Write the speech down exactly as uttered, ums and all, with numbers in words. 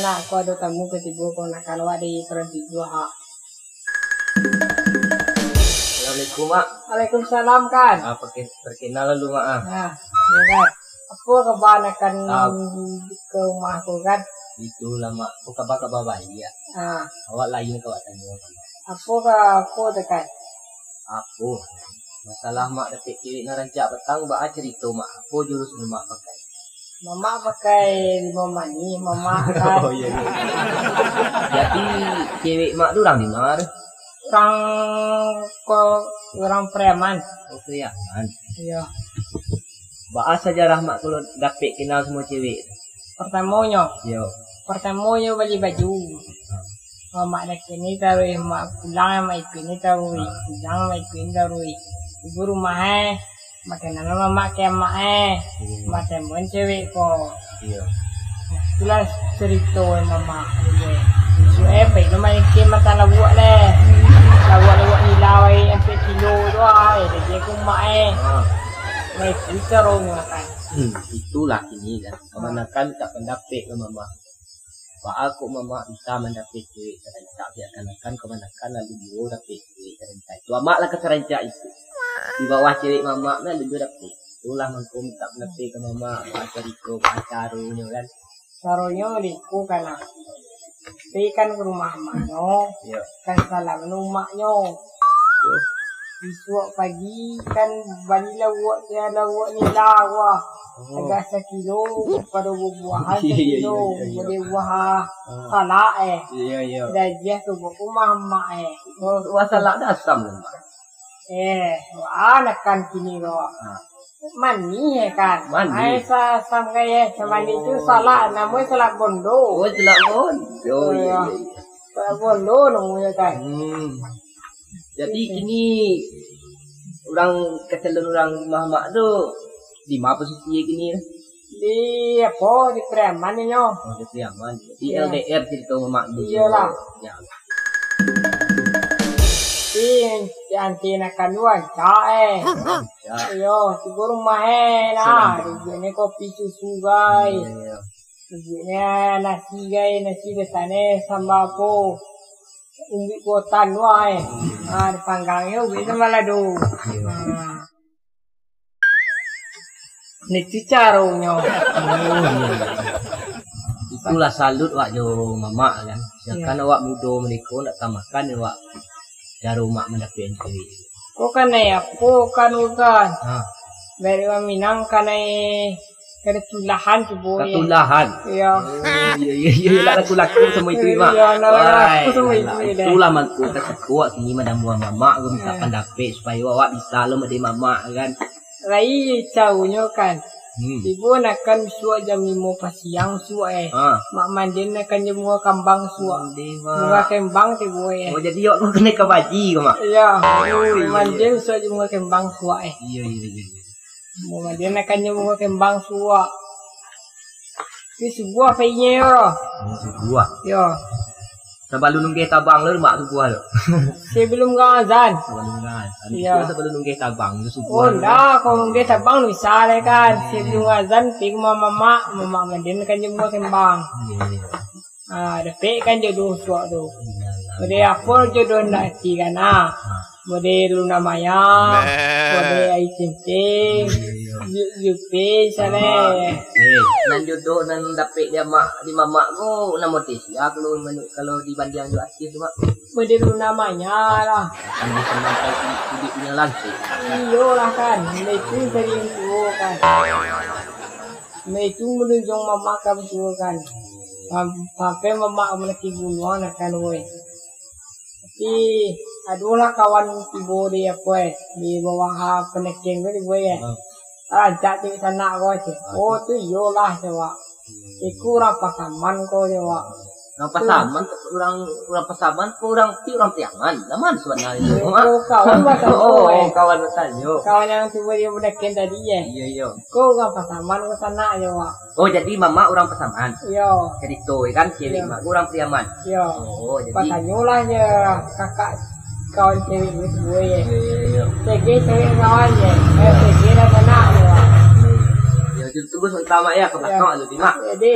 Nah, aku ado tamu katibo, kamanakan awak di Trans Tujuah, ha. Assalamualaikum, Mak. Waalaikumsalam, Kan. Ah, perke-, perkenal dulu, Mak, ah. Nah, iya, Kan. Apo kaba kamanakan Ah. ka rumah aku, Kan? Itulah, Mak. Apo kaba-kaba baiak. Ah. Awak lain ka awak tanyo. Apo ka, apo tu, Kan? Apo? Masalah Mak dapek cewek nan rancak patang, baa carito, Mak? Apo jurus nan Mak pakai? Mamak pakai limo manih, Mamak, Kan. Oh, iya, iya. Jadi, cewek Mak tu urang di ma tu? Urang ko-, urang Pariaman. Oh, Pariaman. Iya. Baa sajarah Mak kalau dapek kenal samo cewek tu? Partamonyo. Iyo. Partamonyo bali baju. Ha. Mamak dakek ni taruih, mak pulang, mak ipin ni taruih. Ha. Pulang, mak ipin ni taruih. Ibu rumah, eh. Makan anak mamak ka amak, eh. Hmm. Makan pun cewek ko. Iyo. Itulah carito, eh, mamak. Iyo. Isuak, eh, pai lo main game matan lauak, leh. Hmm. Lauak-lauak nila, eh, ampek kilo tu, ah, eh, dah dia ke mak, eh. Ha. Nah, itu caronyo, Kan. Hmm, itulah kini, Kan. Kamanakan mintak pandapek ka mamak. Baa kok mamak bisa mandapek cewek sarancak, biakan akan kamanakan lalu juo dapek cewek sarancak itu. Amak lah ka sarancak itu. Di bawah cewek mamak lalu juo dapek. Itulah mangko mintak pandapek ka mamak, baa carito, baa caronyo, Kan. Caronyo iko, Kan, ah. Pai kan ka rumah amaknyo. Iyo. Kan salam dek umaknyo. Iyo. Isuak pagi kan bali lauak, ya, lauak nila, wah. Oh. Agak sakilo, pado buah-buahan. Iyo, iyo, sakilo, iyo, iyo. Pado buah, ah, salak, eh. Iyo, iyo. Dajiah tu buah rumah amak, eh. Oh, buah salak tu asam, Mak? Eh, wah, nakan kini ko. Ha. Manih, eh, Kan. Manih. Ai, sa-, asam gaya, eh. Samanih tu salak, namonyo salak bondo. Oh, salak bondo. Oh, iyo, iyo, iyo. Salak bondo namonyo, Kan. Hmm. Jadi, kini urang, kacalon urang rumah Mak tu, di ma posisi kini? Di apo, di Pariaman inyo. Oh, di Pariaman. Di L D R carito mamak ni. Iyolah. Ya. Tapi, di anti nakan dua, cak, eh. Cak. Iyo, tibo rumah, eh, nah. Salam. Duduaknyo kopi susu, gai. Iyo, iyo. Duduaknyo nasi, gai, nasi di tanah, samba apo. Umbi kuotan, wah, eh. Ah, dipanggangnyo, umbi samba lado. Iyo. Ah. Nah, itu caronyo. Oh, iyo, iyo. Itulah salut wak jo mamak, kan. Siakan awak mudo maniko, ndak tamakan awak caro mak mandapek cewek. Ko kanai apo, Kan, Kan? Ha. Dari urang Minang kanai, kanai tulahan tu, boy. Katulahan? Iyo. Oh, iyo, iyo, iyo, iyo, laku-laku samo itu, Mak. Iyo, laku-laku samo itu, itulah mangko kini madamuah mamak, ko mintak pandapek supayo awak bisa lo mode mamak, kan. Lai caronyo, Kan. Hmm. Tibo nakan suak jam limo pasiang suak, eh. Ha. Mak mandian nakan jo bungo kambang suak. Onde, Mak. Bungo kembang tibo, eh. Oh, jadi awak ko kanai ka baji ko, Mak? Iyo. Oh, iyo, iyo. Mandian suak jo bungo kembang suak, eh. Iyo, iyo, iyo, iyo. Mak mandian nakan jo bungo kembang suak. Tapi subuah painyo yo. Oh, subuah. Yo. Sabalun nunggeh tabang lo, Mak, subuah lo. Sabalun urang azan. Sabalun urang azan. Iyo. Sabalun nunggeh tabang tu subuah. Oh, ndak, kalau nunggeh tabang bisa lah, Kan. Sabalun azan, pai ka rumah mamak, mamak mandian kan jo bungo kembang. Iyo, iyo. Ah, dapek kan jodoh suak tu. Iyolah. Mode apo jodoh ndak ati, Kan, ah. Ha. Mode Luna Maya, mode Ayi Cincin, iyo, iyo. Ju-, Jupe, saleh. Eh, nan jodoh nan dapek di amak, di mamak ko, nan mode sia kalau manu-, kalau dibandiang jo artis tu, Mak? Mode Luna Maya lah. Kan bisa sampai iduiknyo lantik. Iyolah, Kan, itu dari yang tuo, Kan. Nah, itu manunjuang mamak ka batua, Kan. Sam-, sampai mamak ka mandaki gunuang, nah, Kan, woi. Tapi, adolah kawan tibo di, apo, eh, di bawah, ah, pandakian ko tibo, eh. Hmm. Rancak cewek sanak ko, cek. Ah, oh, tu iyolah, cek, wak. Hmm. Iko urang Pasaman ko, cek, wak. Urang Pasaman, urang, urang Pasaman, ko urang, ti urang Pariaman. Nan mano sabananyo, Mak? Oh, kawan batanyo, oh, eh. Kawan batanyo. Kawan yang tibo di pandakian tadi, eh. Iyo, iyo. Ko urang Pasaman, ko sanak, cek, wak. Oh, jadi mamak urang Pasaman? Iyo. Carito, kan, cewek mak ko urang Pariaman? Iyo. Oh, jadi batanyolah jo kakak kawan cewek ko tu, boy, yo. Iyo, iyo, iyo. Sege cewek kawan, yo. Eh, sege lah sanak, yo. Iyo, iyo. Yo, tunggu sabanta, Mak, yo, ka balakang dulu, Mak. Jadi.